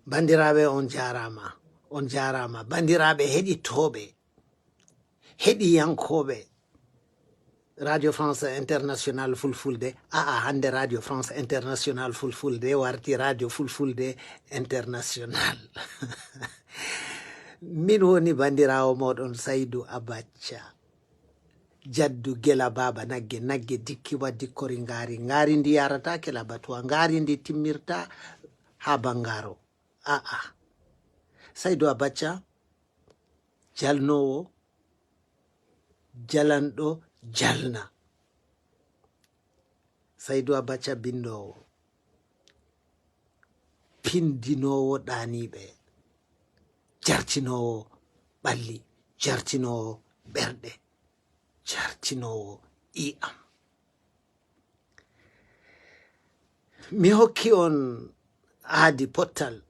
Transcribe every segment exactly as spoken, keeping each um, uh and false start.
Banndiraaɓe, on jaaraama, on jaaraama. Banndiraaɓe heɗitooɓe, heɗiyankooɓe Radio France International Fulfulde, a'a, hannde Radio France International Fulfulde warti Radio Fulfulde International. Min woni banndiraawo mooɗon Saydu Abacha. Jaddu gela baaba nagge, nagge dikki wa dikkori ngaari, ngaari ndi yarata kela batuwa, ngaari ndi timmirta haa banngaaro. A'a. Saydu Abacha, jalnoowo, jalanɗo, jalna. Saydu Abacha binndoowo, pindinoowo ɗaaniiɓe, jartinoowo ɓalli, jartinoowo ɓerɗe, jartinoowo ƴi'am. Mi hokki on aadi pottal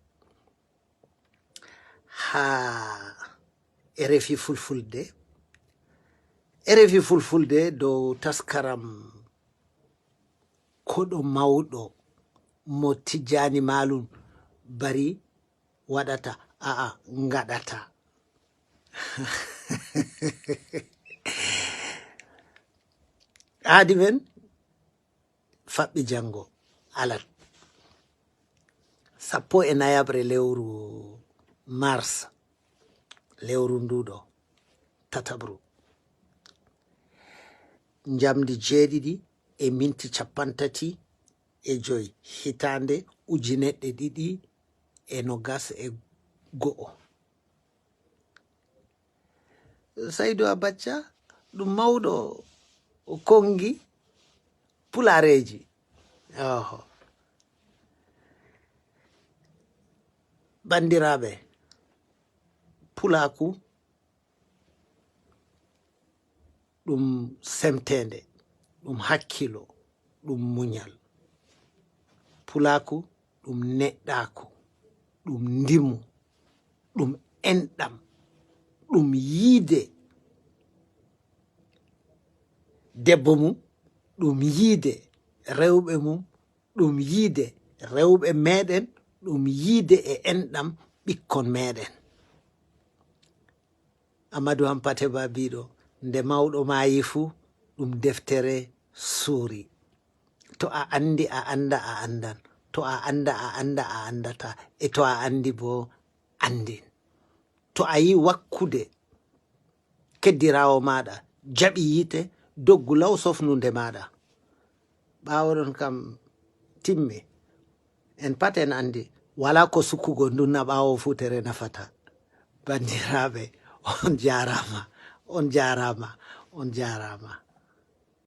haa R F I Fulfulde. R F I Fulfulde dow taskaram Koɗo Mawɗo mo Tijjaani Maalum Bari waɗata, a'a, ngaɗata. Aadi men faɓɓi janngo alat. Sappo e nayaɓre lewru mars, lewru nduɗo tataɓru. Njamdi jeeɗiɗi e minti cappanɗe tati e joy, hitaande ujunere ɗiɗi e nogas e go'o. Saydu Abacha, ɗum mawɗo konngi pulaareeji. Oho. Banndiraaɓe, pulaaku ɗum semteende, ɗum hakkilo, ɗum muñal. Pulaaku ɗum neɗɗaaku, ɗum ndimu, ɗum enɗam, ɗum yiide debbo mum, ɗum yiide rewɓe mum, ɗum yiide rewɓe meeɗen, ɗum yiide e enɗam ɓikkon meeɗen. Amadou Hampâté Bâ biiɗo, nde mawɗo maayi fuu, ɗum deftere suuri. To a anndi, a annda, a anndan. To a annda, a annda, a anndata. E to a anndi boo, anndin. To a yi wakkude keddiraawo maaɗa jaɓi yiite, doggu law sofnu nde maaɗa. Ɓaawo ɗon kam timmi. En pat en anndi, walaa ko sukkugo ndunna ɓaawo fuutere nafata. Banndiraaɓe, on jaaraama, on jaaraama, on jaaraama.